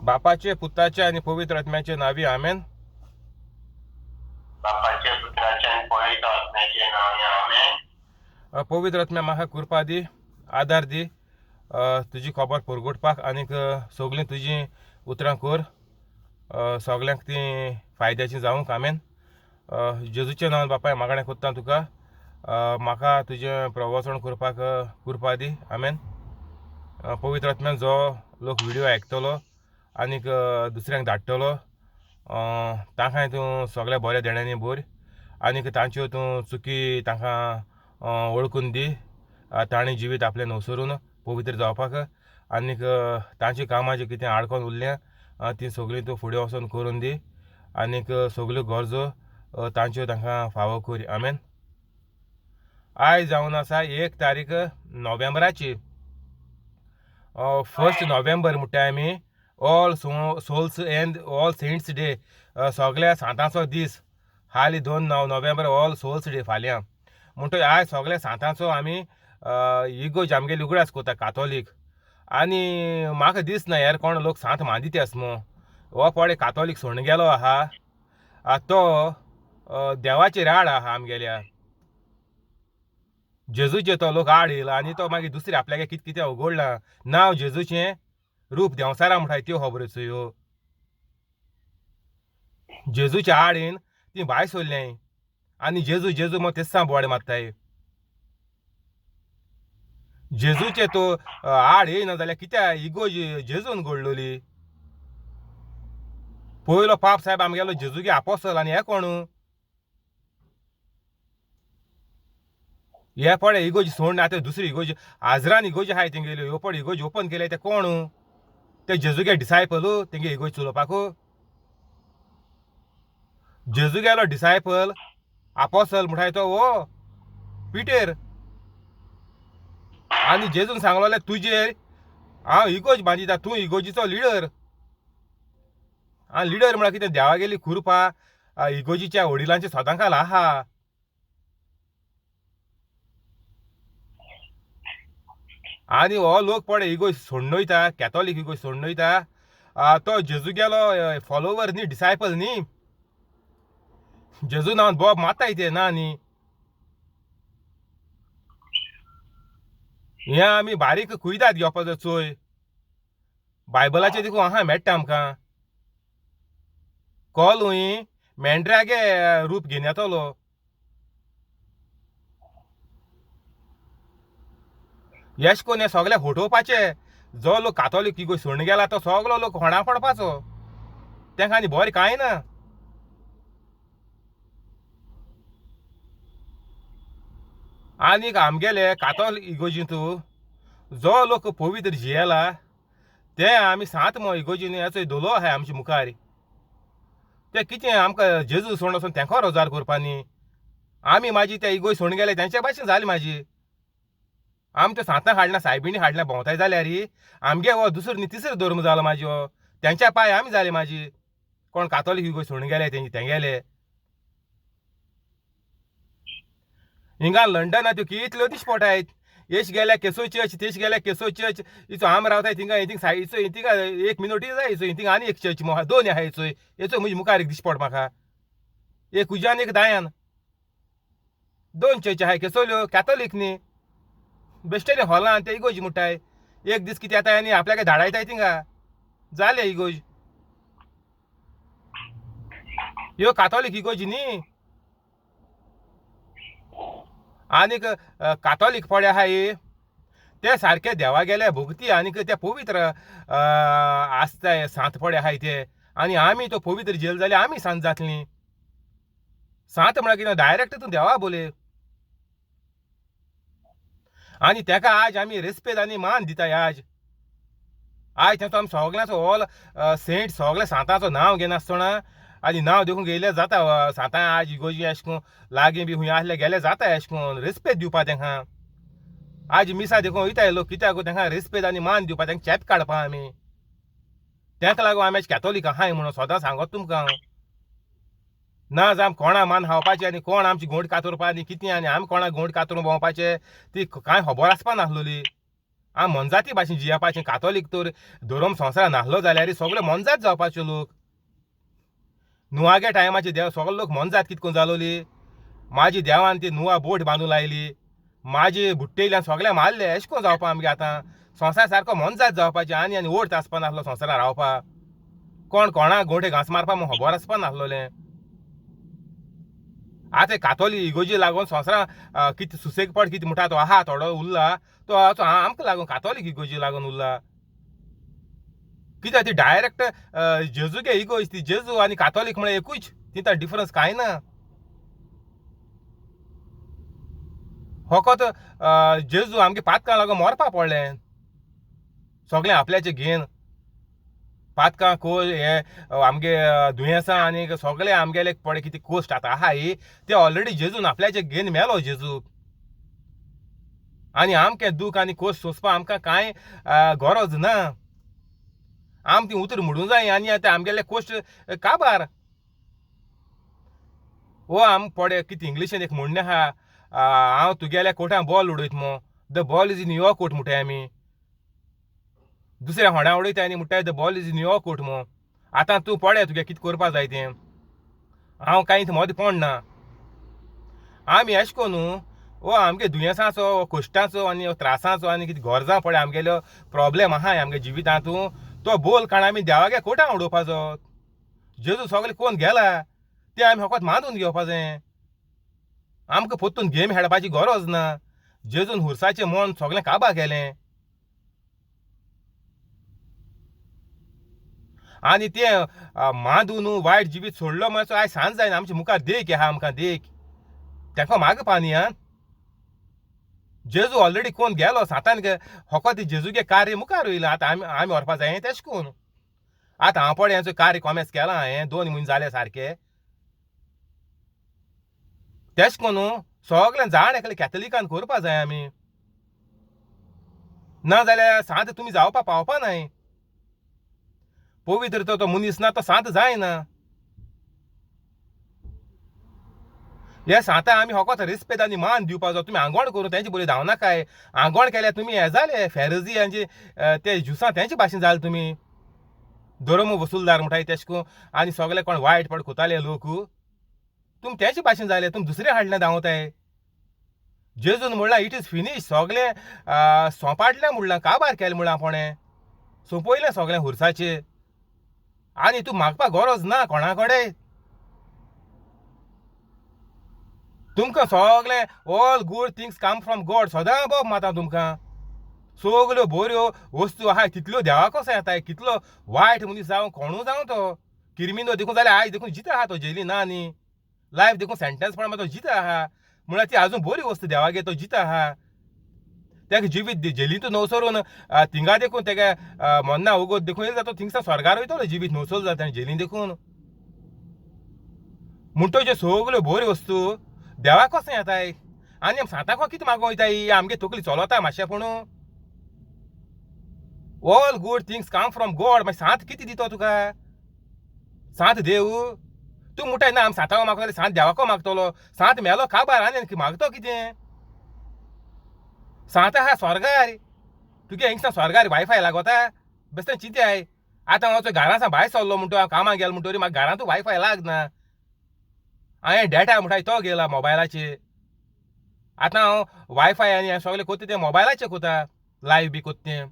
बापाचे, पुताचे आनी पवित्र आत्म्याचे नांवी, आमेन. बापाचे, पुत्राचे आनी पवित्र आत्म्याचे नांवे, आमेन. पवित्र आत्म्या, म्हाका कृपा दी, आदार दी, तुजी खबर परगटपाक आनीक सगळीं तुजीं उतरां कर सगल्यांक तीं फायद्याचीं जावंक, आमेन. जेजूच्या नांवान बापाय मागणें कोत्ता तुका, म्हाका तुजें प्रवचन करपाक कृपा दी, आमेन. पवित्र आत्म्यान जो लोक व्हिडियो आयकतलो आनीक दुसऱ्यांक धाडटलो तांकांय तूं सगळ्या बऱ्या देण्यांनी भर आनीक तांच्यो तूं चुकी तांकां वळखून दी, तांणी जिवीत आपलें नवसरून पवित्र जावपाक आनीक तांची कामां जी कितें आडकोन उरल्या तीं सगळीं तूं फुडें वचोन करून दी आनीक सगल्यो गरजो तांच्यो तांकां फावो कर, आमेन. आयज जावन आसा 1 तारीख नोव्हेंबराची, 1 नोव्हेंबर म्हणटा आमी, all souls and all saints day, सगळ्या सांतांचो दीस. हाली 2 नोव्हेंबर ऑल सोल्स डे फाल्यां. म्हणटकीर आयज सगळ्या सांतांचो आमी इगोर्ज आमगेली उगडास करता कातोलीक. आनी म्हाका दिसना यार कोण लोक सांत मांदिती आस मू. हो पळय कातोलीक सोडून गेलो आहा तो देवाचेर आड आहा आमगेल्या, जेजूचे तो लोक आड येयला आनी तो मागीर दुसरे आपल्यागे कितें कितें उगडलां, नांव जेजूचें रूप देंवचारा म्हणटाय त्यो खबऱ्यो चोयो. जेजूच्या आड येवन ती भायर सरल्याय आनी जेजू जेजू मग तेस्सां बोवाळ मारताय. जेजूचे तो आड येयना जाल्यार कित्याक इगोर्ज जेजून घडलोली. पयलो पाप साहेब आमगेलो जेजूगे आपोसल आनी हे कोण हे पळय इगोर्ज सोडून आतां दुसरी इगोर्ज आजरान इगोर्ज आहाय तेंगेल्यो, ह्यो पळय इगोर्ज ओपन केले ते कोण ते जेजूगे डिसायपल तेंगे इगोर्ज चलोवपाक. जेजूगेलो डिसायपल आपोसल म्हणटाय तो हो पिटेर. आनी जेजून सांगलोलें तुजेर हांव इगोर्ज बांदिता, तूं इगोर्जीचो लिडर. आनी लिडर म्हळ्यार कितें, देवागेली खुरपा इगोर्जीच्या वडिलांचे सदांकाल आहा. आनी हो लोक पळय इगोर्ज सोडून वयता, कॅथोलीक इगोर्ज सोडून वयता, तो जेजूगेलो फॉलोवर न्ही, डिसायपल न्ही. जेजू नांवान बोब मारताय ते ना न्ही. हें आमी बारीक कुयदाद घेवपाचो चोय, बायबलाचें देखून आहा मेळटा आमकां. कोलूय मेंढरागे रूप घेवन येतलो. येश कोन हे सगळे फटोवपाचे, जो लोक कातोलीक इगोर्ज सोडून गेला तो सगलो लोक होणा पडपाचो, तेंका आनी बरें कांय ना. आनीक आमगेले कातोलीक इगोर्जींत जो लोक पवित्र जियेला ते आमी सांत मो इगोर्जीन हेचो धोलो आहाय आमचे मुखार. ते कितें आमकां जेजू सोडून वचून तेंको रोजार करपा न्ही. आमी माजी ते इगोर्ज सोडून गेले तेंच्या भाशेन जाली माजी. आमी ते सांतां हाडना सायबिणी हाडना भोंवताय जाल्यार आमगे हो दुसरो न्ही तिसरो धर्म जालो माजी हो, तेंच्या पांय आमी जाले माजी. कोण कातोलीक इगोर्ज सोडून गेले तेंचे तेंगेले. हिंगा लंडना त्यो कितल्यो दिसपटायत, येश गेल्या केसो चर्च, तेश गेल्या केसो चर्च, इचो आम रावताय थिंगा हिंग साय इचो थिंगा 1 मिनट जाय इचो थिंगा आनी एक चर्च मोहा दोन आहा इचो येचो म्हजे मुखार एक दिसपट म्हाका, एक उज्यान एक दायान, 2 चर्च आहाय केसोल्यो कॅथोलीक न्ही. बेश्टेले हॉलान ते इगोर्ज म्हणटाय, एक दीस कितें येताय आनी आपल्याक धाडायताय थिंगा जालें इगोर्ज. ह्यो कातोलीक इगोर्ज न्ही. आनीक कातोलीक पळय आहाय ते सारके देवा गेले भक्ती आनीक ते पवित्र आसताय सांत पळय आहाय ते. आनी आमी तो पवित्र जेल जाल्यार आमी सांत जातलीं. सांत म्हळ्यार कितें, डायरेक्ट तूं देवा बोले. आनी तेका आज आमी रेस्पेद आनी मान दिताय. आज आज तेंचो आमी सगल्यांचो ऑल सेंट सगल्या सांतांचो नांव घेनासतना आनी नांव देखून गेले जाता सांतां आज इगोर्जी अशें करून लागीं बी खूंय आसले गेले जाता अशें करून रेस्पेद दिवपा तेंकां. आज मिसा देखून वयताय लोक कित्याक तेंकां रेस्पेद आनी मान दिवपा, तेंकां चेप काडपा आमी. तेंका लागून आमी कॅथोलीक आहाय म्हणून सदां सांगत तुमकां हांव. ना जावं कोणा मान खावपाचें आनी कोण आमची गोंड कातरपा आनी कितें आनी आमी कोणा गोंड कातरून भोंवपाचें ती कांय खबर आसपा नासलोली. आम मोनजाती भाशेन जियेवपाचें. कातोलीक तर धर्म संवसारान नासलो जाल्यार सगळे मोनजात जावपाचे लोक. नुवागे टायमाचे देव सगळे लोक मोनजात कित करून जालोली. म्हाजी देवान ती नुवा बोट बांदून लायली, म्हाजी बुट्टेल्यान सगळें मारले. अशें करून जावपा आमगे आतां संवसार सारको मोनजात जावपाचें. आनी आनी ओर्थ आसपा नासलो संवसारान रावपा. कोण कोणाक गोंठे घांस मारपा म्हूण खबर आसपा नासलोलें. आतां कातोली इगोजी लागून संवसारान कितें सुसेगपड कितें म्हणटा तो आहा थोडो उरला तो आमकां लागून कातोलीक इगोजी लागून उरला. कित्याक ती डायरेक्ट जेजूगे इगोज ती. जेजू आनी कातोलीक म्हळ्यार एकूच, तितूंत डिफरन्स कांय ना. फकत जेजू आमगे पातकां लागून मरपा पडलें सगळें आपल्याचें घेवन. पातकां को हे आमगे दुयेंसां आनी सगळें आमगेले पळय कितें कोश्ट आतां आहाय ते ऑलरेडी जेजून आपल्याचें घेवन मेलो जेजू. आनी आमकें दूख आनी कोश्ट सोंसपा आमकां कांय गरज ना. आम ती उतर म्हणूंक जाय आनी आतां आमगेले कोश्ट काबार. ओ आम पळय कितें इंग्लिशीन एक म्हणणें आहा, हांव तुगेल्या कोर्टान बॉल उडयत मो, the ball is in your court म्हणटाय आमी. दुसऱ्या होडा उडयता आनी म्हणटाय the ball is in your court मो. आतां तूं पळय तुगे कितें करपा जाय तें, हांव कांय मदीं पडना. आमी अशें करून ओ आमगे दुयेंसाचो कश्टाचो आनी त्रासाचो आनी कितें गरजां पळय आमगेल्यो प्रोब्लेम आहाय आमगे जिवितांतू तो बोल काण आमी देवागे कोर्टान उडोवपाचो. जेजू सगळें कोण गेला तें आमी फकत मानून घेवपाचें. आमकां परतून गेम खेळपाची गरज ना. जेजून हुरसाचें मन सगळें काबा केलें आनी तें मांदून वायट जिवीत सोडलो म्हणल्यार आयज सांज जायना. आमच्या मुखार देख आहा, आमकां देख तेका मागपा न्ही. आं जेजू ऑलरेडी कोण गेलो सातान फकत जेजूगे कार्य मुखार वयलें. आतां आमी आमी व्हरपा जाय तेशें करून. आतां हांव पळय हेंचो कार्य कोमेस केलां हांवें 2 म्हयने जाले सारके. तेश करून सगळें जाण एकले कॅथलिकान करपा जाय आमी, ना जाल्यार सांत तुमी जावपा पावपा नाय. पवित्र तो मनीस ना तो सांत जायना. हे सांता आमी फकत रिस्पेद आनी मान दिवपाचो. तुमी आंगवण करून तेंचे बरी धांवनाकाय. आंगवण केल्यार तुमी हे जाले फेरजी हांचे ते ज्युसां तेंचे भाशेन जाले तुमी. धर्म वसुलदार म्हणटाय तेश करून आनी सगळे कोण वायट पड कोताले लोक तुमी तेंचे भाशेन जाले. तुमी दुसरे हाडले धांवताय. जेजून म्हणलां it is finish, सगळें सोंपाडलें म्हणलां, काबार केलें म्हणलां कोणें, सोंपयलें सगळें हुरसाचेर. आनी तूं मागपा गरज ना कोणा कडेन. तुमकां सगळें all good things come from God सदां बोब माता तुमकां. सगल्यो बऱ्यो वस्तू आहाय तितल्यो देवा कसो येताय. कितलो वायट मनीस जावं कोणूय जावं तो किरमिनो देखून जाल्यार आयज देखून जिता आहा तो, जेली ना न्ही लायफ देखून सेंटेन्स पळय तो जिता आहा. म्हळ्यार ती आजून बरी वस्तू देवागे तो जिता आहा. तेका जिवीत जेलींतू नवसरून थिंगा देखून तेका मन्ना उगोत देखून येयलो जाता थिंगसा स्वर्गार वयतलो जिवीत नवसर जाता जेलीन देखून. म्हणटो सगल्यो बऱ्यो वस्तू देवा कशें येताय आनी आम सांताक कितें मागोंक वयताय. आमगे तकली चलता मातशें पूण all good things come from God. मागीर सांत कितें दितो तुका? सांत देव तूं म्हणटाय ना आम सांताक मागतले, सांत देवाको मागतलो. सांत मेलो काबार आनी मागतो कितें? सांत आहा स्वर्गार, तुगे हिंगसा स्वर्गार वायफाय लागोता बेश्टें चिंताय. आतां हांव घरांसा भायर सरलो म्हणटो हांव कामाक गेलो म्हणटरी म्हाका घरांतूय वायफाय लागना. हांवें डेटा म्हणटाय तो गेला मोबायलाचेर. आतां हांव वायफाय आनी हें सगळें कोत्ता तें मोबायलाचेर कोता, लायव्ह बी कोत्ता तें,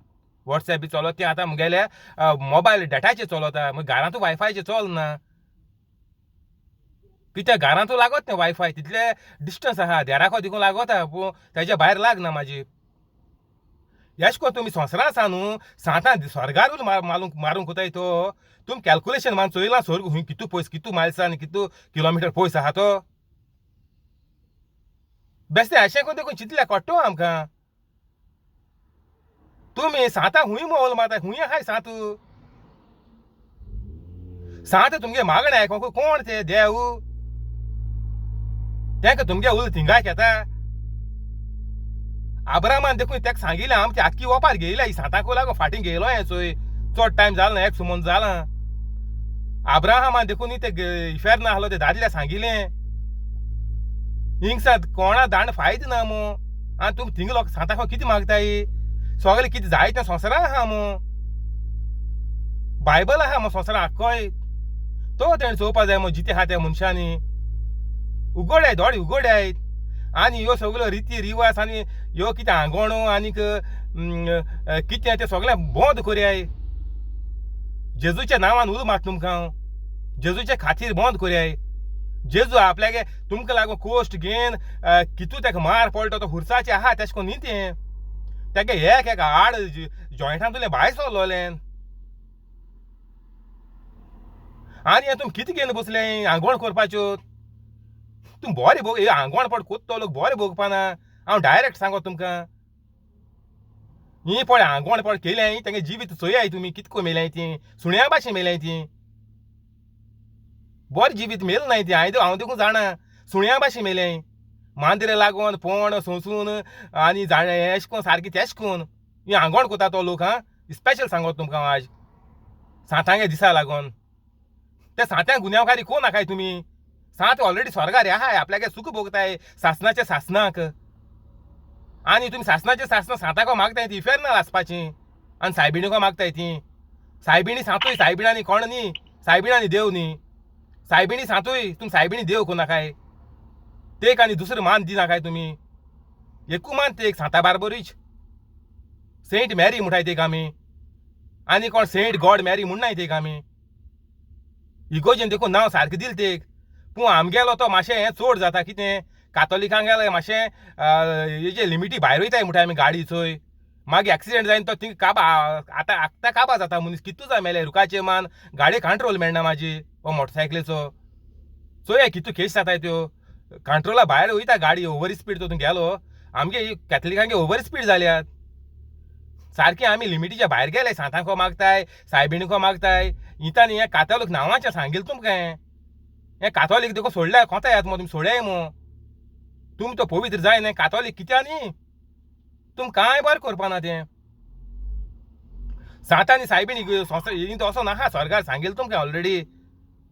वॉट्सएप बी चलता तें आतां म्हगेल्या मोबायल डेटाचेर चलता. मागीर घरांतूय वायफायचेर चलना कित्याक घरांतूय लागत तें वायफाय, तितलें डिस्टन्स आहा देराको देखून लागता पूण तेज्या भायर लागना म्हाजी. एश कोन तुमी संवसारान आसा न्हू सांतान स्वर्गारूच मारूंक कोताय तो. तुमी कॅल्कुलेशन मान चोयलां स्वर्ग खूंय कितू पयस, कितू मायल्स आनी कितू किलोमिटर पयस आहा तो. बेश्टें अशें करून देखून चिंतल्यार कळटो आमकां. तुमी सांतां खूंय मोल मारता, खूंय आहाय सांत? सांत तुमगे मागणें आयकोंक कोण ते देव? तेंका तुमगे उल थिंगाय घेता. आब्रामान देखून तेका सांगिलें आमची आख्खी ओपार घेयल्या ही सांताक लागून फाटीं घेयलो हें चोय चड टायम जालो ना, एक सुमन जालां. आब्राहामान देखून ते इफेर्न ना आसलो ते दादल्या सांगिलें हिंगसा कोणा दांड फायद ना मो आनी तुमी थिंग लोक सांताक कितें मागताय? सगळें कितें जाय तें संवसारान आहा मू, बायबल आहा मू संवसारान आख्खोय. तो तेणें चोवपा जाय मू जिते आहा त्या मनशांनी. उगोड्याय दोळे उगोड्याय. आनी ह्यो सगळ्यो रिती रिवाज आनी ह्यो कितें आंगवणो आनीक कितें तें सगळें बंद करयाय. जेजूच्या नांवान उलो मारता तुमकां हांव, जेजूच्या खातीर बंद करयाय. जेजू आपल्यागे तुमकां लागून कोश्ट घेवन कितू ताका मार पडलो तो खुर्साचेर आहा तेशें कोन्न न्ही तें. तेगे एक एक हाड जॉयंटांतुलें भायर सरलोलें. आनी हें तुमी कितें घेवन बसलें आंगवण करपाच्यो? तुमी बरें भोग आंगवण पड कोत्तो लोक बरें भोगपाना. हांव डायरेक्ट सांगो तुमकां, ही पळय आंगवण पळ केल्याय तेंगे जिवीत चोयाय तुमी कितको मेल्याय ती, सुण्या भाशेन मेल्याय ती. बरें जिवीत मेल नाय ती. हांवें हांव देखून जाणा सुण्या भाशेन मेल्याय, मांद्रे लागून पोण सोंसून आनी जाणें एशें कोन्न सारकें तेशें कोन्न ही आंगवण कोता तो लोक. आं स्पेशल सांगो तुमकां हांव आज सांतांगे दिसा लागून. ते सांत्यांक गुन्यांवकारी कोण नाकाय तुमी. सांत ऑलरेडी स्वर्गार आहाय, आपल्यागे सूख भोगताय सासनाच्या सासनाक. आनी तुमी सासनाचे सासना सांताको मागताय ती इफेर्नाल आसपाची. आनी सायबिणीको मागताय ती. सायबिणी सांतूय सायबिणांनी कोण न्ही, सायबिणांनी देव न्ही. सायबिणी सांतूय तुमी सायबिणी देव कोण नाकाय तेक आनी दुसरें मान दिनाकाय तुमी. एकू मान तेक सांता बारबरीच सेंट मॅरी म्हणटाय तेक आमी. आनी कोण सेंट गॉड मॅरी म्हणनाय तेक आमी. इगोजेन देखून नांव सारकें दिलें तेक. पूण आमगेलो तो मातशें हें चड जाता कितें कातोलिकांगेलें मातशें हेजे लिमिटी भायर वयताय म्हणटाय आमी गाडी चोय. मागीर एक्सिडेंट जायन तो थिंग काबा आतां आतां काबा जाता मनीस कितू जाय मेले रुखाचे मान गाडये कंट्रोल मेळना म्हाजी हो मोटरसायकलीचो. चोया कितू केश जाताय त्यो कंट्रोला भायर वयता गाडी ओवर स्पीड तो गेलो. आमगे कॅथलिकांगे ओवर स्पीड जाल्यात सारकें. आमी लिमिटीच्या भायर गेले. सांतांको मागताय सायबिणीको मागताय इतानी हें कातोलीक नांवाचें सांगिल्लें तुमकां. हें हें कातोलीक देखून सोडल्या कोता येत मो तुमी सोडयाय मो. तुमी तो पवित्र जाय न्ही कातोलीक कित्या न्ही तुमी कांय बरें करपाना तें. सांतांनी सायबिणी संवसार असो नाका स्वर्गार सांगिल्लें तुमकां ऑलरेडी.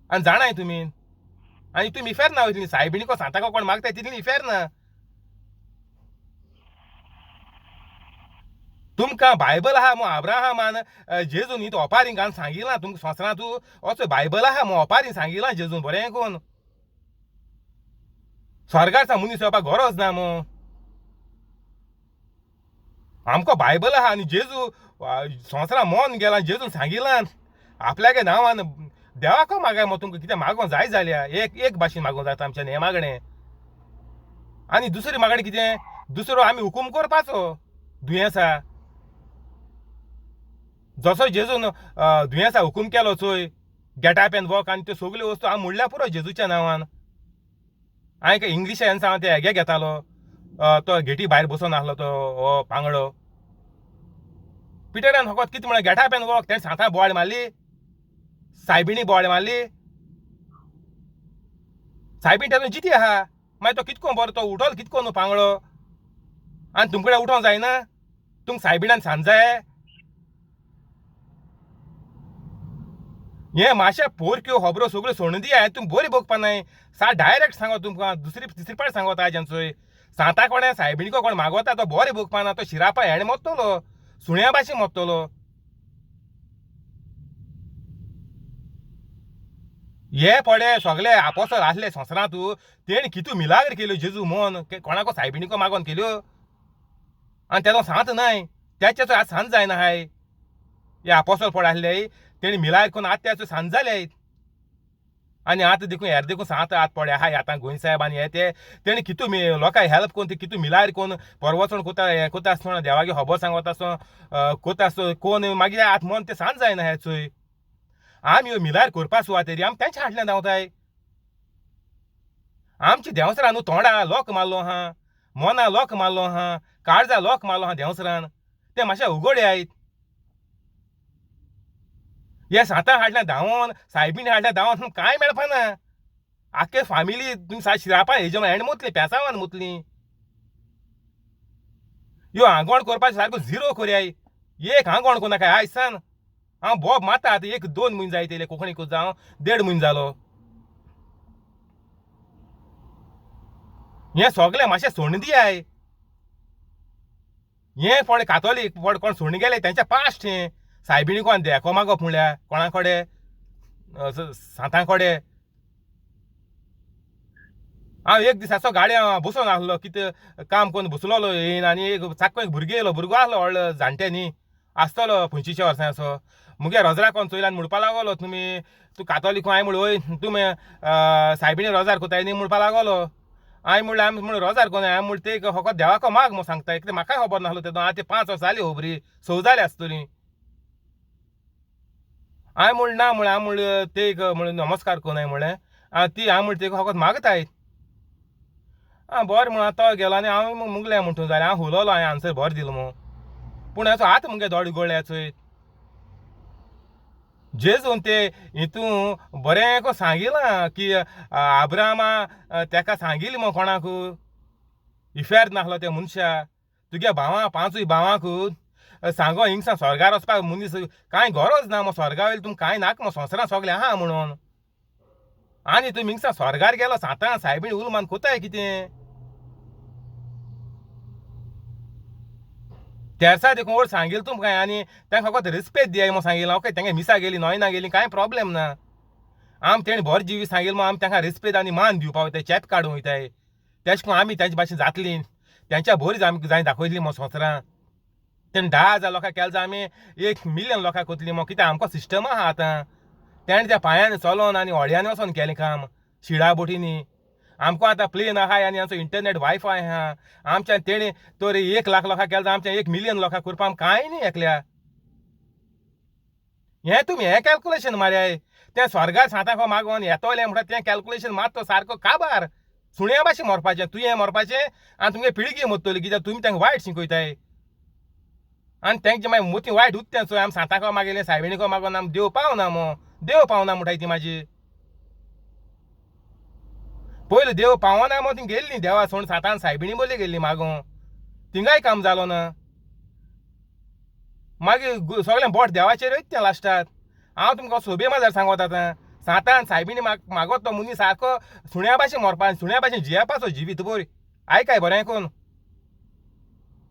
आनी जाणाय तुमी. आनी तुमी इफेर्ना वयतली सायबिणीको सांताको कोण मागताय तितली इफेर्ना. तुमकां बायबल आहा मू आब्राहामान जेजून न्ही तो ओपारीन घालून सांगिलां तुमकां संवसारांत तूं असो बायबल आहा मू ओपारीन सांगिलां जेजून बरें कोन्न. स्वर्गार सा मनीस येवपाक गरज ना मू. आमकां बायबल आहा आनी जेजू संवसारां मन गेला जेजून सांगिलां आपल्यागे नांवान देवाको मागाय मो तुमकां कितें मागों जाय जाल्यार एक एक भाशेन मागों जाता आमच्या हें मागणें. आनी दुसरी मागणें कितें दुसरो आमी हुकूम करपाचो दुयेंसा. जसो जेजून दुयेंसा हुकूम केलो चोय गेट अप एंड वॉक आनी त्यो सगल्यो वस्तू हांव म्हणल्यार पुरो जेजूच्या नांवान. हांवें इंग्लिशान हांव ते हेगे घेतालो तो गेटी भायर बसून आसलो तो हो पांगडो. पिटरान फकत कितें म्हळें गेट अप एंड वॉक. तेणें सांतां बोवाळ मारली, सायबिणी बोवाळ मारली. सायबीण तेजो जिती आहा मागीर तो कितको बरो तो उठोलो कितको न्हू पांगडो. आनी तुमकडे उठोंक जायना तुमकां सायबिणान सांज जाय. हें मातशें पोरक्यो खबरो सगळ्यो सोडून दिया. तुमी बरी भोगपा नाय सा डायरेक्ट सांगो तुमकां. दुसरी तिसरी पाट सांगता आयच्यान सांता कोणें सायबिणीको कोण मागोता तो बरें भोगपा ना. तो शिरापा हेणें मोत्तलो सुण्या भाशेन मोत्तलो. हे पडे सगळे आपोसल आसले संवसारांत तेणें कितू मिलाग्र केल्यो जेजू मन कोणाको सायबिणीको मागोन केल्यो. आनी तेजो सांत न्हय तेचेचो आज सांत जायना हाय. हे आपोसल पड आसले तेणी मिलाग्र करून आतां तेचो सांत जाले. आनी आतां देखून हेर देखून सांत आतां पडे आहाय आतां गोंय साहेब आनी हे ते तेणी कितू लोकांक हेल्प करून ते कितू मिलाग्र करून परवचण कोता हें कोता आसतना देवागे खबर सांगता आसतना कोता आसतना कोण मागीर आतां मन ते सांत जायना हे चोय. आमी ह्यो मिलाग्र करपा सुवातेर आमी तेंच्या फाटल्यान धांवताय. आमच्या देंवसरान न्हू तोंडा लोक मारलो आहा, मना लोक मारलो आहा, काळजा लोक मारलो आहा देंवसरान. ते मातशे उगडे आयत. हे सांतां हाडल्या धांवोन सायबीण हाडल्या धांवोन कांय मेळपाना. आख्खे फामिली तुमी सा शिरापा हेजे हेण मुतली पेसावान मुतली. ह्यो आंगवण करपाचें सारको झिरो करयाय. एक आंगवण कोन्नाकाय आयज सान हांव बोब मारता आतां एक दोन म्हयने जायत येयले कोंकणी जावं 1.5 म्हयनो जालो. हें सगळें मातशें सोडून दियाय. हें फळ कातोलीक फळ कोण सोडून गेले तेंच्या पास्ट हें सायबिणी कोण देखो मागप म्हणल्यार कोणा कडेन सांतां कडेन. हांव एक दीस असो गाडयां बसून आसलो, कितें काम करून बसलोलो येयन आनी एक चाक्को एक भुरगें येयलो, भुरगो आसलो व्हडलो जाणटे न्ही आसतलो 25 वर्सां असो. मुगे रोजरा कोण चोयलो आनी म्हणपा लागलो तुमी तूं कातोलीक हांवें म्हणलें वय तुमी सायबिणी रोजार कोताय न्ही म्हणपा लागलो. हांवें म्हणलें आमी म्हणून रोजार कोन हांवें म्हणलें ते फकत देवाको माग म्हूण सांगता, कितें म्हाकाय खबर नासलो तेदो. आतां 5 वर्सां जालीं खबरी, 6 जालीं आसतलीं. हांवें म्हणलें ना म्हणलें हांव म्हणलें ते म्हणलें नमस्कार कोन हांवें म्हणलें ती हांव म्हणलें ते फकत मागताय. आं बरें म्हणून तो गेलो आनी हांव मुगलें म्हणटून जालें हांव हुलोलो, हांवें आन्सर बरें दिलो म्हूण. पूण हेचो हात मुगे दोळे गळ्ळे चोय जेजून ते हितून बरें को सांगिलां की आब्रामा तेका सांगिलें मग कोणाक इफेर्द नासलो त्या मनशा तुगे भावां 5 भावांक सांगो हिंगसा स्वर्गार वचपाक मनीस कांय गरज ना मग स्वर्गा वयले तुमकां कांय नाका मग संवसारांत सगळें आहा म्हणून. आनी तुमी हिंगसा स्वर्गार गेलो सांतां सायबीण उलमान कोताय कितें तेरसा देखून वयर सांगिल तुमकां आनी तांकां फकत रिस्पेद दियाय म्हूण सांगिलां. ओके तेंगे मिसा गेली नोयना गेली कांय प्रोब्लेम ना, आम तेणी बरें जिवी सांगिल म्हूण आमी तांकां रिस्पेद आनी मान दिवपा वयताय, चेप काडूंक वयताय. तेश करून आमी तेंचे भाशेन जातली, तेंच्या बरी आमी जाय दाखयतली म्हूण संवसारां. तेणी 10,000 लोकांक केलें जाल्यार आमी 1 मिलियन लोकांक कोतली म्हूण, कित्याक आमकां सिस्टम आहा आतां. तेणें त्या पांयांनी चलोन आनी होड्यांनी वचोन केलें काम शिडा बोटींनी. आमकां आतां प्लेन आहाय आनी आमचो इंटरनेट वायफाय आहा. आमच्यान तेणी तर 1 लाख लोकांक केलें जाल्यार आमच्या 1 मिलियन लोकांक करपाक आमकां कांय न्ही एकल्या. हें तुमी हें कॅल्कुलेशन मारयाय तें स्वर्गार सांतां मागोन येतोलें म्हणटा तें कॅल्कुलेशन मारतो सारको काबार सुण्या भाशेन मरपाचें, तुवें मरपाचें आनी तुमगे पिळगी मरतली, कित्याक तुमी तांकां वायट शिकयताय आनी तेंचे मागीर मोती वायट उत्तें चोय. आमी सांतांको मागयलें सायबिणीको मागोन आमी देव पावना मो, देव पावना म्हणटाय ती म्हाजी. पयलीं देव पावना मो ती गेल्ली देवा सोड सांतान सायबिणी बोली गेल्ली मागो, थिंगाय काम जालो ना. मागीर सगळें बोट देवाचेर वयता तें लास्टाक. हांव तुमकां सोबे माजार सांगत आतां सांतान सायबिणी मागत तो मनीस सारको सुण्या भाशेन मरपा, सुण्या भाशेन जियेवपाचो जिवीत बरी. आयकाय बरें करून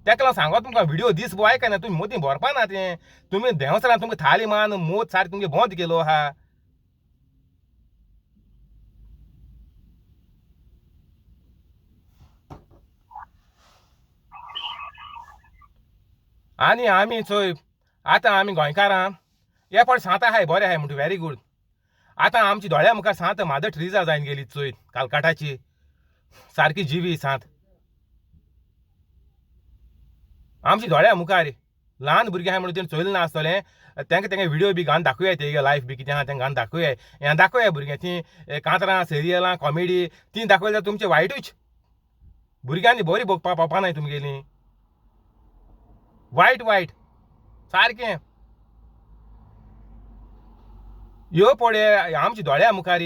तेका लागून सांगत तुमकां व्हिडियो दीस भोव आयकाय ना तुमी मोती भरपा ना तें. तुमी देंवसरान तुमकां थाली मान मोत सारकी तुमगे बंद केलो आहा. आनी आमी चोय आतां आमी गोंयकारां हे फावट सांत आहाय बरें आहाय म्हणटा व्हेरी गूड. आतां आमची दोळ्या मुखार सांत मादर ट्रिजा जायन गेली चोय कालकाटाची सारकी जिवी सांत आमची दोळ्या मुखार. ल्हान भुरगीं आहाय म्हणून तेणें चोयलें ना आसतलें, तांकां तेंगे व्हिडियो बी घालून दाखोवया, तेगे लायफ बी कितें आहा तेंकां घालून दाखोवया, हें दाखोवया भुरग्यां. तीं कांतरां सिरियलां कॉमेडी तीं दाखयल्यार जाल्यार तुमचें वायटूच, भुरग्यांनी बरी भोगपा पावपा नाय तुमगेली वायट वायट सारकें. ह्यो पळय आमच्या दोळ्या मुखार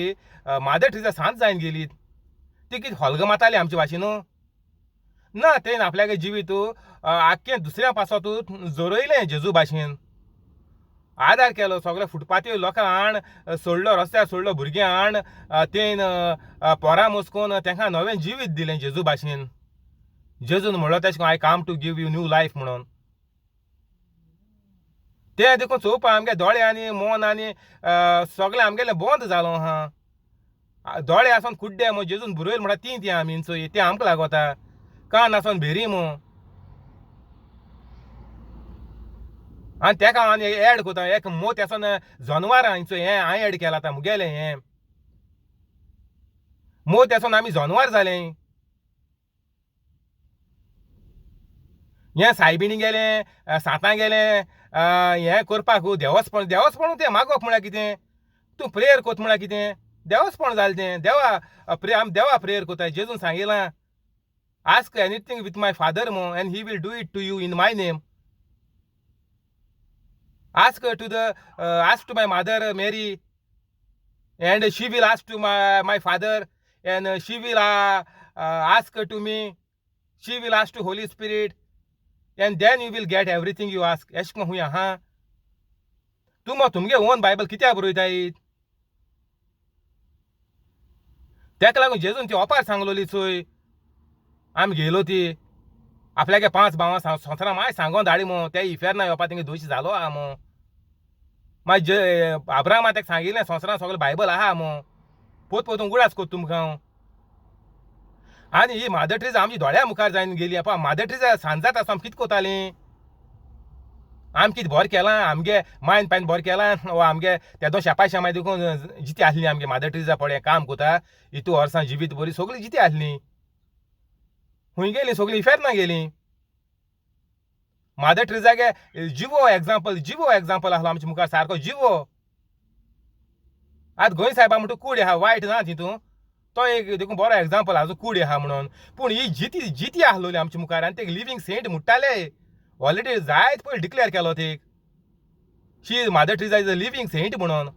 मादर ट्रिजा सांत जायन गेली, ती कितें हॉलग मारताली आमचे भाशेन ना, तेणें आपल्यागे जिवीत आख्खें दुसऱ्या पासत जोरयलें जेजू भाशेन. आदार केलो सगळे फुटपाथीर लोकांक हाण सोडलो, रस्त्यार सोडलो भुरग्यां हाण तेन पोरां मोसकोन तांकां नवें जिवीत दिलें जेजू भाशेन. जेजून म्हणलो तेशें I come to give you new life म्हणून. तें देखून चोवपा आमगे दोळे आनी मन आनी सगळें आमगेलें बंद जालो आहा. दोळे आसून कुड्डे मो जेजून बरयल म्हणटा तीं तीं आमी चोय तें आमकां लागोता, कान आसून भेरी मो. आनी तेका हांव एड करता एक मोत आसून जनवरां हिंचो हें हांवें एड केलां आतां मुगेलें हें मोत आसून आमी जनवर जालें. हें सायबिणी गेलें सांतां गेलें हें करपाक देवस्पण, देवस्पण तें मागप म्हळ्यार कितें, तूं प्रेयर कोत म्हळ्यार कितें, देवस्पण जालें तें. देवा प्रे आमी देवा प्रेयर कोताय, जेजून सांगिलां ask anything with my father mo and he will do it to you in my name. Ask to the ask to my mother Mary and she will ask to my father and she will ask to me, she will ask to Holy Spirit and then you will get everything you ask. एश कोन खूंय आहा तूं मग तुमगे own Bible कित्याक बरयताय? तेका लागून जेजून ती ओपार सांगलोली चोय आमी घेयलो ती. आपल्यागे पांच भावां संवसारां माय सांगोन धाडी मो ते इफेर्ना येवपा तेंगे दोश जालो आहा मो. मागीर आब्रामा तेका सांगिल्लें संवसारां सगळें बायबल आहा मो, पोत पोतून उगडास कोत्ता तुमकां हांव. आनी ही मादर ट्रेजा आमची दोळ्या मुखार जायन गेली. पळय मादर ट्रेजा सांज जाता आसतना आमी कितें कोतालीं, आमी कितें बरें केलां, आमगे मायन पायन बरें केलां वा आमगे तेदो शेपाय शेमाय देखून जिती आसली आमगे मादर ट्रेजा पळय काम कोता इतू वर्सां जिवीत बरी सगळीं जिती आसली. खूंय गेली सगळीं इफेर्ना गेली. मादर ट्रेजागे जिवो एग्जाम्पल, जिवो एग्जाम्पल आसलो आमच्या मुखार सारको जिवो. आतां गोंय सायबा म्हणटा कूड आहा, वायट ना तितून, तो एक देखून बरो एग्जाम्पल आजून कूड आहा म्हणून. पूण ही जिती जिती आसलोली आमच्या मुखार आनी ते लिवींग सेंट म्हणटाले ऑलरेडी जायत पयलीं डिक्लेअर केलो ते, she Mother Teresa is a living saint म्हणून.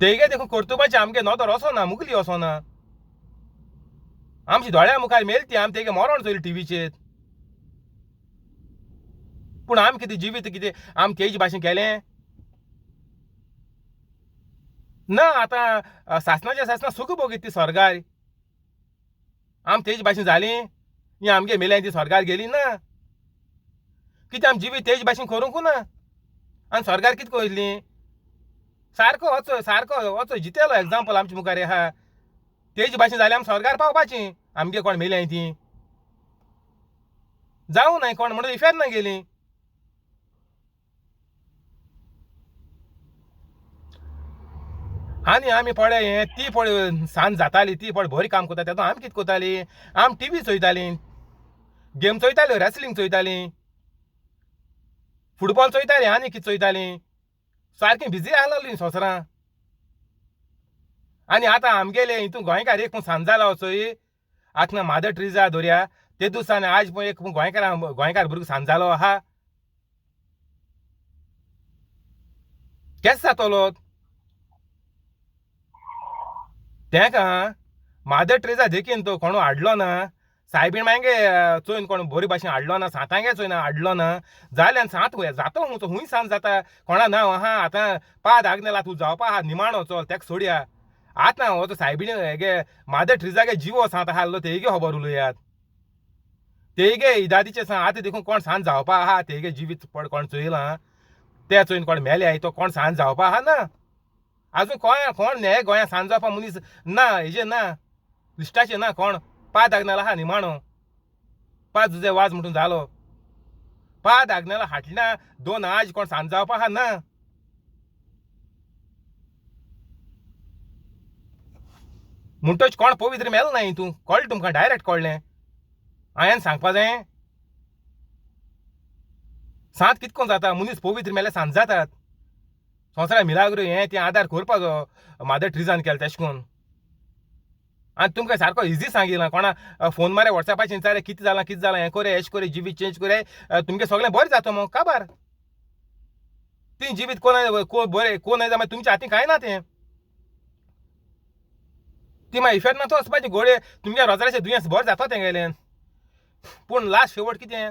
तेगे देखून कर्तुबाचें आमगे नदर वचना, मुगली वचना, आमच्या दोळ्या मुखार मेल ती, आमी तेगे मरण चोयली टिवीचेर. पूण आमी कितें जिवीत कितें आमी तेजे भाशेन केलें ना. आतां सासणाच्या सासणां सूख भोगीत ती स्वर्गार, आमी तेजे भाशेन जालीं, ही आमगे मेल्यान ती स्वर्गार गेली ना. कितें आमी जिवीत तेजे भाशेन करूंक ना आनी स्वर्गार कितें वयतलीं. सारको वचो, सारको वचो जितेलो एग्जाम्पल आमच्या मुखार आहा. तेजे भाशेन जाल्यार आमी स्वर्गार पावपाची. आमगे कोण मेल्याय ती जावं नाय कोण म्हणून इफेर्ना गेली. आनी आमी पळय हें ती पळय सांज जाताली, ती पळय बरी काम करता तेदो आमी कितें करताली, आमी टिवी चोयताली, गेम चोयताली, रेसलिंग चोयताली, फुटबॉल चोयताली, आनी कितें चोयताली, सारकी बिजी आसलोली संवसारां. आनी आतां आमगेले हितून गोंयकार एक सांज जाला चोय, आतां मादर ट्रेजा दवरया ते दिसान आज पळय एक गोंयकार गोंयकार भुरगो सांज जालो आहा, केस जातलो तेका मादर ट्रेजा देखीन तो कोणू हाडलो ना, सायबीण मागे चोयन कोण बरी भाशेन हाडलो ना, सांतांगे चोयन हाडलो ना जाल्यार सांत जातो हुंयचो खूंय सांत जाता कोणा ना आहा. आतां पाद आग्नेला तूं जावपा आहा निमाणो चल तेका सोडया. आतां हो तो सायबीण हेगे मादर ट्रेजागे जिवो सांत आसलो तेगे खबर उलयात, तेगे इदादीचे सांत आतां देखून कोण सांत जावपा आहा, तेगे जिवीत पड कोण चोयलां ते चोयन कोण मेले तो कोण सांत जावपा आहा ना. आजून कोण कोण न्हे गोंया सांज जावपा मनीस ना, हेजे ना लिस्टाचे ना कोण. पाद आग्नेला आहा निमाणो, पाद जुजे वाज म्हणून जालो, पाद आग्नेला हाटना दोन आज कोण सांज जावपा आहा ना. म्हणटच कोण पवित्र मेल ना तूं कळ्ळें तुमकां, डायरेक्ट कळ्ळें. हांवें सांगपा जाय सांत कितको जाता मनीस पवित्र मेल्यार सांज जातात. संवसाराक मिलाग्रो हें तें आदार करपाचो मादर ट्रिजान केलें तेशें करून. आनी तुमकां सारको इजी सांगिलां, कोणा फोन मारे वॉट्सॅपाचेर विचारे कितें जालां कितें जालां हें कोरे एशें कोरे जिवीत चेंज कोरे तुमगें सगळें बरें जाता मगो काबार. ती जिवीत कोण बरें कोण जाल्यार मागीर तुमच्या हातीन कांय ना तें, ती मागीर इफेर्ना तो वचपाची गोडे तुमगे रोजराचें दुयेंस बरें जाता तेंगेलें. पूण लास्ट शेवट कितें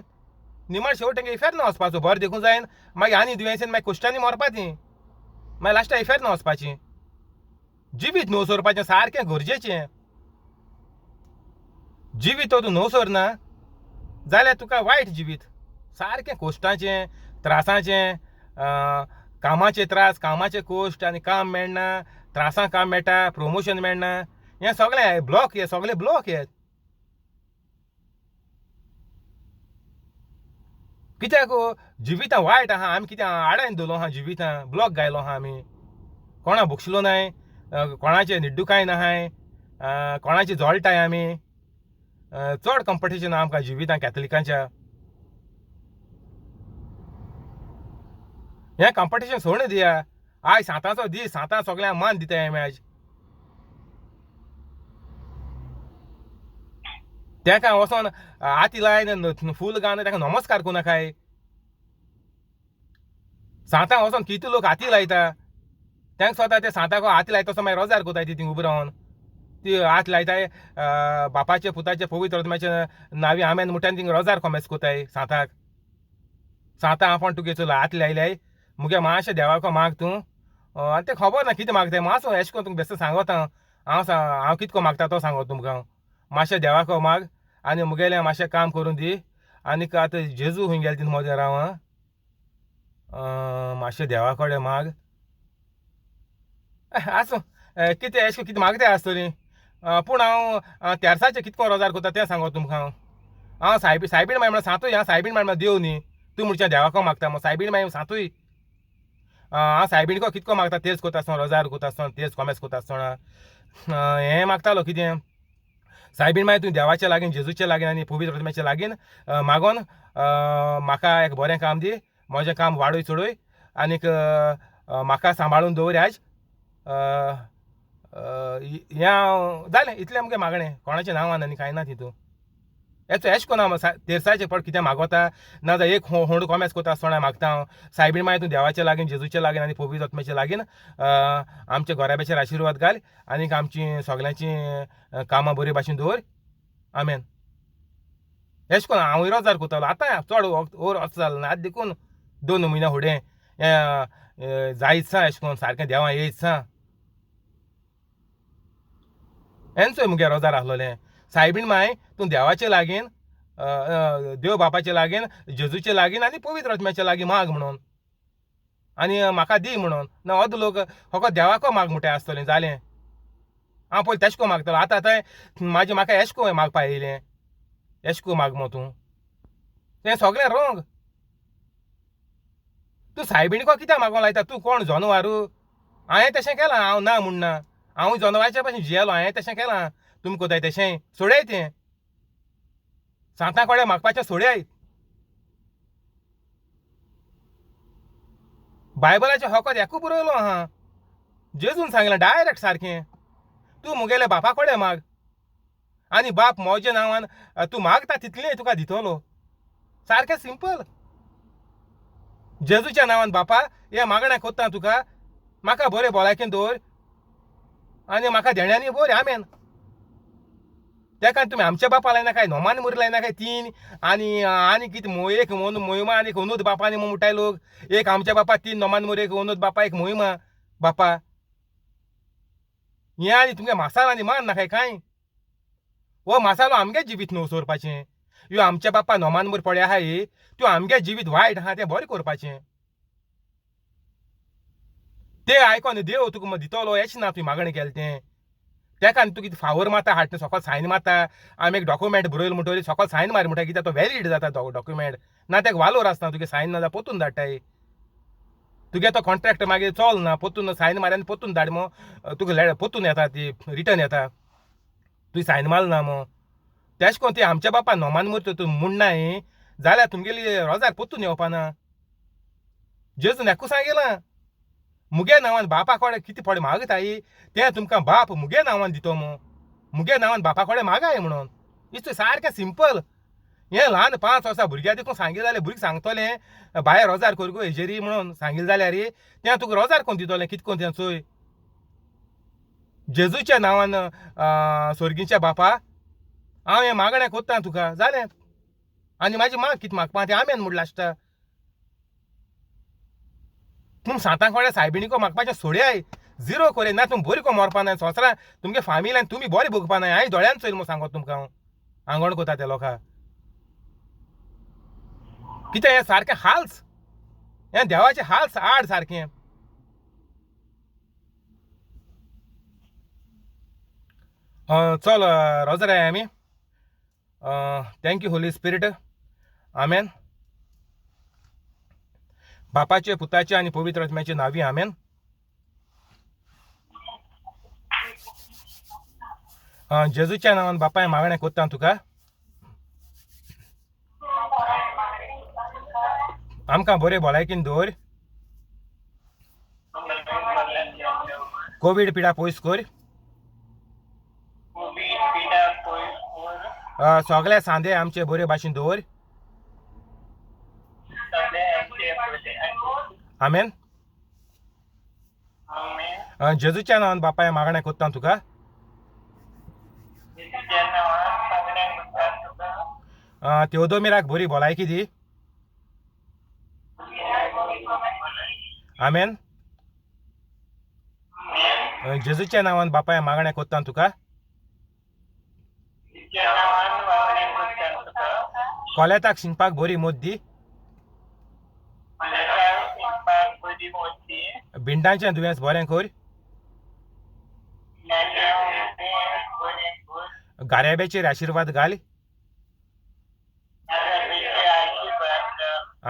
निमाण शेवट तेंगे इफेर्ना वचपाचो, बरें देखून जायन मागीर आनी दुयेंसान मागीर कोश्टांनी मरपा ती, मागीर लास्टाक इफेर्ना वचपाची. जिवीत न्हू सोरपाचें सारकें गरजेचें. जिवीत तूं न्हू सोरना जाल्यार तुका वायट जिवीत, सारकें कोश्टाचें त्रासाचें, कामाचे त्रास, कामाचे कोश्ट, आनी काम मेळना, त्रासां काम मेळटा, प्रमोशन मेळना, हें सगळें ब्लॉक, हे सगळे ब्लॉक हे. कित्याक जिवितां वायट आहा, आमी कितें आडायन दवरलो आहा जिवितां, ब्लॉक घायलो आहा आमी, कोणा भोगशिलो नाय, कोणाचें निड्डुकाय नाहाय, कोणाची जळटाय आमी. चड कॉम्पिटिशन आमकां जिवितां कॅथलिकांच्या. हें कॉम्पिटिशन सोडून दिया. आयज सांताचो दीस, सांतां सगळ्यांक मान दिताय आमी आयज. तेका वचोन हाती लायन फूल घालून तेका नमस्कार करूं नाकाय. सांतां वचोन कितले लोक हाती लायता, तांकां स्वता ते सांताक हात लायता तसो मागीर रोजार कोताय ती थिंग उबी रावन ती हात लायताय बापाचे पुताचे पवित्र आत्म्याचे नावी आमेन म्हणटा थिंग रोजार कोमेस कोताय सांताक. सांतां आपोण तुगे चल हात लायल्याय मुगे मातशें देवाको माग तूं, आनी तें खबर ना कितें मागताय, मातसो एशें करून तुमकां बेश्टें सांगोता हांव, हांव कितको मागता तो सांगोता तुमकां. मातशें देवाको माग आनी मुगेलें मातशें काम करून दी. आनीक आतां जेजू खंय गेले तितून मदें राव आं, मातशें देवा कडेन माग. आसूं, कितें अशें कितें मागता आसतली. पूण हांव तेर्साचें कितको रोजार करता तें सांगो तुमकां. हांव हांव सायबी सायबीण माय म्हणल्यार सांतूय. हांव सायबीण माय म्हणल्यार देव न्ही. तूं म्हणच्या देवाको मागता मग सायबीण माय सांतूय. हांव सायबीणको कितको मागता तेर्स करता आसतना, रोजार करता आसतना, तेर्स कोमेस करता आसतना हें मागतालो कितें सायबीण माय तूं देवाच्या लागीं, जेजूच्या लागीं आनी पवित्र आत्म्याच्या लागीं मागोन म्हाका एक बरें काम दी, म्हजें काम वाडय चडय आनीक म्हाका सांबाळून दवर आयज. हें हांव जालें इतलें मुगे मागणें, कोणाचें नांव आनी कांय ना तितून. एचो एश कोन्न हांव तेर्साचें पड कितें मागोता नाजाल्यार एक होंड कोमेस करता आसतना मागता हांव सायबीण माय तूं देवाच्या लागीं, जेजूच्या लागीं आनी पवित्र आत्म्याच्या लागीं आमच्या घराब्याचेर आशिर्वाद घाल आनीक आमची सगल्यांची कामां बरी भाशेन दवर. आमेन. एश कोन्न हांवूय रोजार करतालो. आतां चड ओर वच जालें ना, आतां देखून 2 म्हयन्या फुडें जायत सा एश कोन्न सारकें देवां येयत सा. हेंच मुगे रोजार आसलोलें. सायबीण माय तूं देवाचे लागीं, देव बापाचे लागीं, जेजूचे लागीं आनी पवित्र आत्म्याचे लागीं माग म्हणून आनी म्हाका दी म्हणून. ना अर्द लोक फकत देवाको माग म्हणटा आसतलें जालें. हांव पयलीं तेशको मागतालो, आतां आतां म्हाजें म्हाका एशको मागपा येयलें. एशको माग मो तूं, तें सगळें रोंग. तूं सायबिणीको कित्याक मागोंक लायता? तूं कोण जनवारू? हांवें तशें केलां, हांव ना म्हणना, हांव जनवाराच्या पासून जियेलो, हांवें तशें केलां. तुमी कोताय तशें सोडय तें, सांतां कडेन मागपाचें सोडय. बायबलाचें फकत एकू बरयलो आहा, जेजून सांगलें डायरेक्ट सारकें, तूं मुगेल्या बापा कडेन माग आनी बाप म्हज्या नांवान तूं मागता तितलें तुका दितलो. सारकें सिंपल. जेजूच्या नांवान बापा हें मागणें कोत्ता तुका, म्हाका बरें भलायकेन दवर आनी म्हाका देण्यांनी बरें. आमेन. तेका तुमी आमच्या बापा लायना काय, नोमान मुरी लायना काय 3 आनी आनी कितें एक मोहिमा आनी एक अनुद बापा आनी म्हणटाय लोक. एक आमच्या बापा 3 नोमान मुरी, एक अनुद बापा, एक मोहिमा बापा. हें आनी तुमगे मासाल आनी मान नाकाय कांय. हो मासालो आमगे जिवीत न्हू सोरपाचें. ह्यो आमच्या बापा नोमान मुरी पळय आहाय त्यो आमगे जिवीत वायट आहा तें बरें करपाचें. तें आयकोन देव तुका दितलो एशें ना तुवें मागणें केलें तें. तेका तूं कितें फावर मारता हाडटा सकल सायन मारता, आमी एक डॉक्युमेंट बरयलो म्हणटरी सकल सायन मार म्हणटा कित्याक तो व्हॅलीड जाता तो डॉक्युमेंट. ना तेका वालोर आसना, तुगे सायन ना जाल्यार पोतून धाडटाय तुगे तो कॉन्ट्रॅक्ट मागीर चल ना, पोतून सायन मार आनी पोतून धाड मो तुका पोतून येता ती रिटर्न येता, तुवें सायन मारल ना मो. तेश कोन ती आमच्या बापा नोमान मूर्त तूं म्हणनाय जाल्यार तुमगेली रोजार पोतून येवपा ना. जेजून एकू सांगिलां मुगे नांवान बापा कडेन कितें पडे मागताय तें तुमकां बाप मुगे नांवान दितो मो, मुगे नांवान बापा कडेन मागाय म्हणून. इतलें सारकें सिंपल. हें ल्हान 5 वर्सां भुरग्यां देखून सांगिलें जाल्यार भुरगीं सांगतलें बाये रोजार कर गो हेजेरी म्हणून सांगिलें जाल्यार तें तुका रोजार कोण दितलें कितें कोण तें चोय. जेजूच्या नांवान स्वर्गीच्या बापा हांव हें मागणें कोत्ता तुका जालें. आनी म्हाजी माग कितें मागपा तें आमेन म्हूण लास्टा. तुम सांतां कडेन सायबिणीको मागपाचें सोडयाय, झिरो कोरे ना तुम बरी को मरपा नाय, संवसारान तुमगे फामिली आनी तुमी बरी भोगपा नाय. हांवें दोळ्यान चोयल म्हूण सांगत तुमकां हांव आंगण कोता त्या लोकां कितें हें सारकें हाल्स, हें देवाचें हाल्स आड सारकें. चल रोजर आमी. Thank you Holy Spirit. आमेन. बापाचे पुताचे आनी पवित्र आत्म्याचे नांवी आमेन. जेजूच्या नांवान बापाय मागणें कोत्ता तुका, आमकां बरें भलायकेन दवर, कोवीड पिडा पयस कर, सगळे सांदे आमचे बरे भाशेन दवर. आमेन. जेजूच्या नांवान बापाय मागणें कोत्ता तुका, तेवदोमिराक बरी भलायकी दी. आमेन. जेजूच्या नांवान बापाय मागणें कोत्ता तुका, कोलेताक शिंकपाक बरी मोत दी. भिंडांचें दुयेंस बरें कर. गारेब्याचेर आशिर्वाद घाल.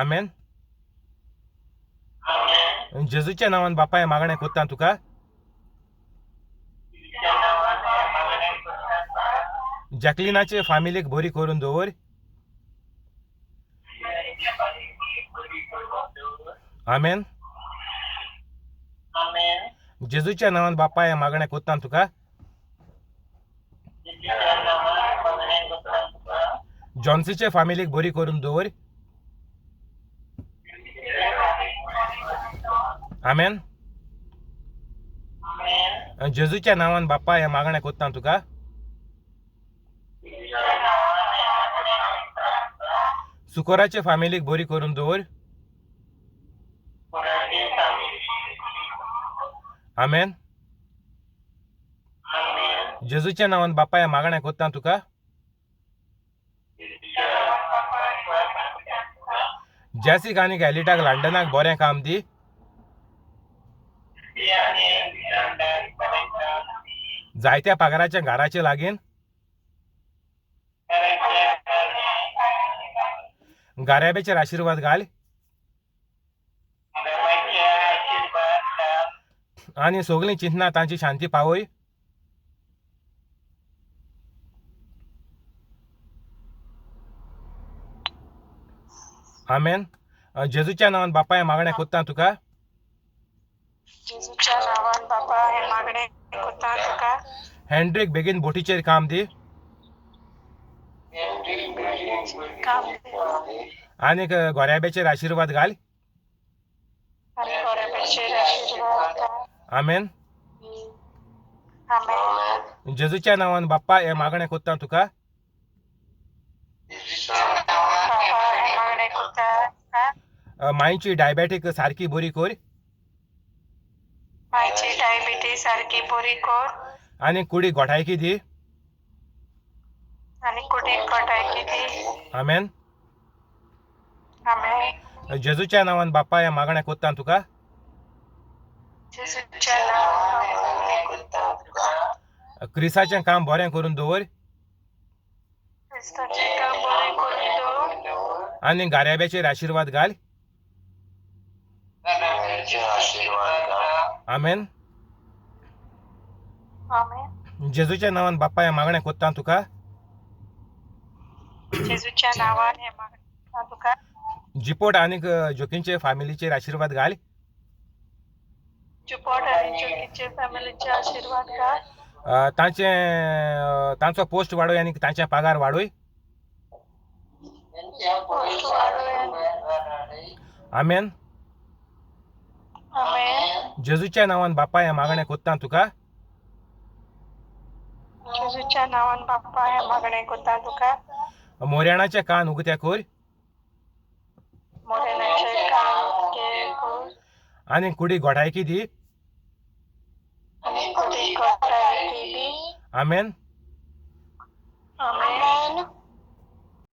आमेन. जेजूच्या नांवान बापाय मागणें कोत्ता तुका. जॅकलिनाचे फामिलीक बरी करून दवर. आमेन. जेजूच्या नांवान बापाय मागणें कोत्ता तुका. जॉन्सीचे फामिलीक बरी करून दवर. आमेन. जेजूच्या नांवान बापाय मागणें कोत्ता तुका. सुकोराचे फामिलीक बरी करून दवर. आमेन. जेजूच्या नांवान बापाय मागणें कोत्ता तुका. जॅसीक आनी एलिटाक लंडनाक बरें काम दी. जायत्या पगाराच्या घराचे लागीन गाऱ्याबेचेर आशिर्वाद घाल आनी सगळीं चिंतना तांची शांती पावय. आमेन. जेजूच्या नांवान बापाय मागणें कोत्ता तुका. जेजूच्या नांवान बापा हें मागणें कोत्ता तुका. हॅन्ड्रीक बेगीन बोटीचेर काम दी. काम दी. आनीक गोऱ्याब्याचेर आशिर्वाद घाल. आनी गोरेब्याचेर आशिर्वाद घाल. आमेन. आमेन. जेजूच्या नांवान बाप्पा हें मागणें कोत्ता तुका. बापा हें मागणें कोत्ता तुका. मांयची डायबेटीक सारकी बरी कर. मांयची डायबिटीज सारकी बरी कर. आनी कुडीक गोठायकी दी. आनी कुडीक गोठायकी दी. आमेन. आमेन. जेजूच्या नांवान बाप्पा हें मागणें कोत्ता तुका. जेजूच्या नांवान बापा मागणें कोत्ता तुका. क्रिसाचें काम बरें करून दवर. क्रिस्ताचें काम बरें करून दवर. आनी गाऱ्याब्याचेर आशिर्वाद घाल. आमेन. आमेन. जेजूच्या नांवान बाप्पा हें मागणें कोत्ता तुका. जेजूच्या नांवान हें मागणें कोत्ता तुका. जिपोट आनीक जोकींचे फामिलीचेर आशिर्वाद घाल. जुपोट आनी जोकीचे फॅमिलीचे आशिर्वाद घाल. तांचे तांचो पोस्ट वाडोय आनी तांचे पगार वाडोय. पोस्ट वाडोय. आमेन. आमेन. जेजूच्या नांवान बाप्पा हें मागणें कोत्ता तुका. जेजूच्या नांवान बाप्पा हें मागणें कोत्ता तुका. मोरयाणाचे कान उगते कर. मोरेनाचे कान उगते कर. आनी कुडीक गोठायकी दी. आनी कुडीक गोठायकी दी. आमेन.